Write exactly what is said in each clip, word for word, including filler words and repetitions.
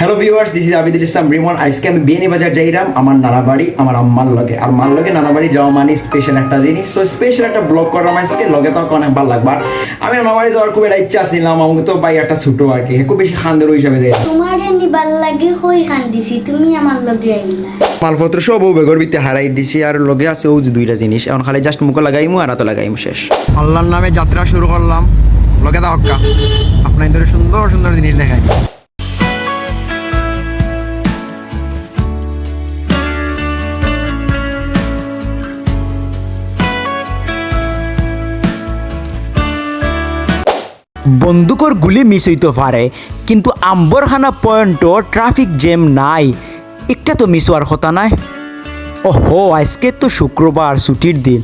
Hello viewers, this is Abidul ইসলাম রিমন। আজকে আমি বিয়ানীবাজার যাইরাম আমার নানা বাড়ি, আমার আম্মার লগে। আর মার লগে নানা বাড়ি যাওয়া মানে স্পেশাল একটা জিনিস। So স্পেশাল একটা ব্লগ করলাম আজকে, লগে তো অনেক ভালো লাগবে। আর আমি নানা বাড়ি যাওয়ার খুব একটা ইচ্ছা ছিল, আমার তো ভাই একটা ছোট আর কি, খুব বেশি খান্দর হিসাবে যাই। তোমারে নিবার লাগি কই খান্দিছি, তুমি আমার লগে আইলা। মালপত্র সব ও ব্যাগর ভিতরে হারাই দিছি, আর লগে আছে ও যে দুইটা জিনিস, এখন খালি জাস্ট মুখো লাগাইমু আর আতো লাগাইমু, শেষ। আল্লাহর নামে যাত্রা শুরু করলাম, লগে দা হক্কা, আপনাদের সুন্দর সুন্দর জিনিস দেখাই। বন্দুকর গুলি মিস হইতো পারে, কিন্তু আম্বরখানা পয়েন্টও ট্রাফিক জ্যাম নাই, একটা তো মিস হওয়ার কথা নাই। ওহো, আজকে তো শুক্রবার, ছুটির দিন,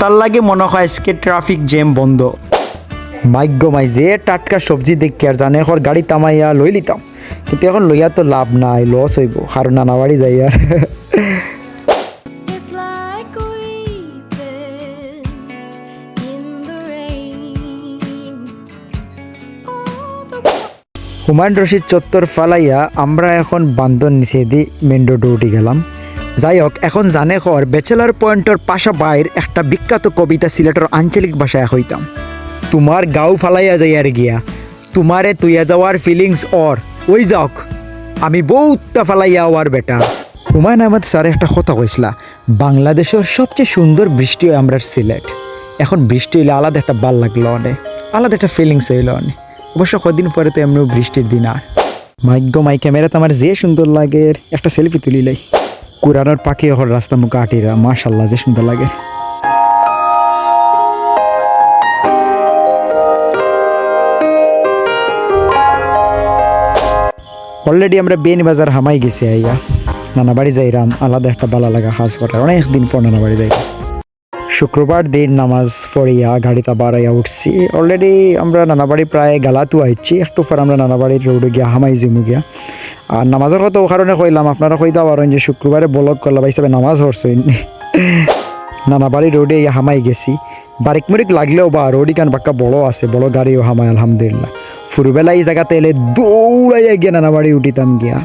তার লাগি মনে হয় আজকে ট্রাফিক জ্যাম বন্ধ। মাইগো মাই, যে টাটকা সবজি দেখি আর জানে কর গাড়ি থামাইয়া লই লিতাম, কিন্তু এখন লইয়া তো লাভ নাই, লস হইব, কারণ নানা বাড়ি যাই আর। It's like weeping in the rain. All the Humayun রশিদ চত্বর ফালাইয়া আমরা এখন বান্দর নিচেদি মেইন রোড উঠি গেলাম। যাই হোক, এখন জানে কর ব্যাচেলর পয়েন্টর পাশা বাইর একটা বিখ্যাত কবিতা সিলেটর আঞ্চলিক ভাষায় কইতাম, তোমার গাঁও ফালাইয়া যাইয়ার গিয়া, তোমারে তুইয়া যাওয়ার ফিলিংস অর, ওই যাওক, আমি বউতটা ফালাইয়া আওয়ার বেটা। হুমায়ুন আহমেদ স্যার একটা কথা কইছিলা, বাংলাদেশর সবচেয়ে সুন্দর বৃষ্টি হয় আমরার সিলেট। এখন বৃষ্টি হইলে আলাদা একটা ভালা লাগলো অনে, আলাদা একটা ফিলিংস হইলো অনে। অবশ্য কদিন পরে তো এমনিও বৃষ্টির দিন আর। মাইগো মাই, ক্যামেরাত আমার যে সুন্দর লাগের, একটা সেলফি তুলিলাই। কুরআনর পাখি অকল রাস্তা মুখো আটিরা, মাশাআল্লাহ, যে সুন্দর লাগের। Already আমরা বিয়ানীবাজার হামাই গেছি আইয়া। নানা বাড়ি যাইরাম, আলাদা একটা ভালা লাগা কাজ করে। অনেক দিন পর নানা বাড়ি যাই। শুক্রবার দিন নামাজ পড়িয়া গাড়িত আবার আইয়া উঠছি। Already আমরা নানা বাড়ি প্রায় গালাতু আইছি, একটু পর আমরা নানা বাড়ির রোডো গিয়া হামাই যিমু গিয়া। আর নামাজর কথা ও কারণে কইলাম, আপনারা কইতা পারইন যে শুক্রবারে ব্লগ করলা, ভাই সাহেব নামাজ পড়ছইন নি? নানা বাড়ি রোডে আইয়া হামাই গেছি। বারিক মুরিক লাগলেও বা রোড ইখান বাক্কা বড় আছে, বড় গাড়িও হামায় আলহামদুলিল্লাহ। ফুরুবেলা ই জাগাত আইলে দৌড়াইয়া গিয়া নানা বাড়ি উঠিতাম গিয়া।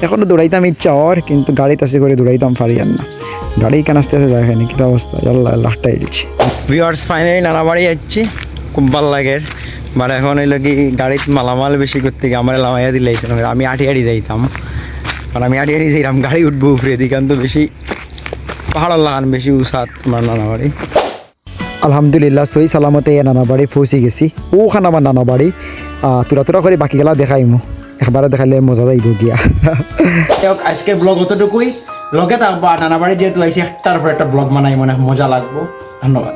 এখনো দৌড়াইতাম ইচ্ছা অর, কিন্তু গাড়িত আছে করি দৌড়াইতাম পারি আর না। গাড়ি ইখান আস্তে আস্তে যায় খানি, কিতা অবস্থা? আল্লাহ, আল্লাহ, আটটা ইলছি। Viewers, finally নানা বাড়ি আইছি, খুব ভালা লাগের। But এখন অইলো কি, গাড়িত মালামাল বেশি করতে গিয়া আমারে লামাইয়া দিলাইছে, আমি আটি আটি যাইতাম, কারণ আমি আটি আটি যাইরাম, গাড়ি উঠবো উপরে, এদিকান তো বেশি পাহাড়র লাখান, বেশি উচাত আমার নানা বাড়ি। আলহামদুলিল্লাহ, সহি সালামতে ইয়া নানা বাড়ি পৌঁছি গেছি। অখান আমার নানা বাড়ি। আহ, তুরা তুরা করি বাকিগুলা দেখাইমু, একবারে দেখাইলে মজা যাইব গিয়া। যাই হোক, আজকের ব্লগ অতটুকুই। লগে থাকবা, নানা বাড়ি যেহেতু আইছি, একটার পর একটা ব্লগ বানাইমু, অনেক মজা লাগবো। ধন্যবাদ।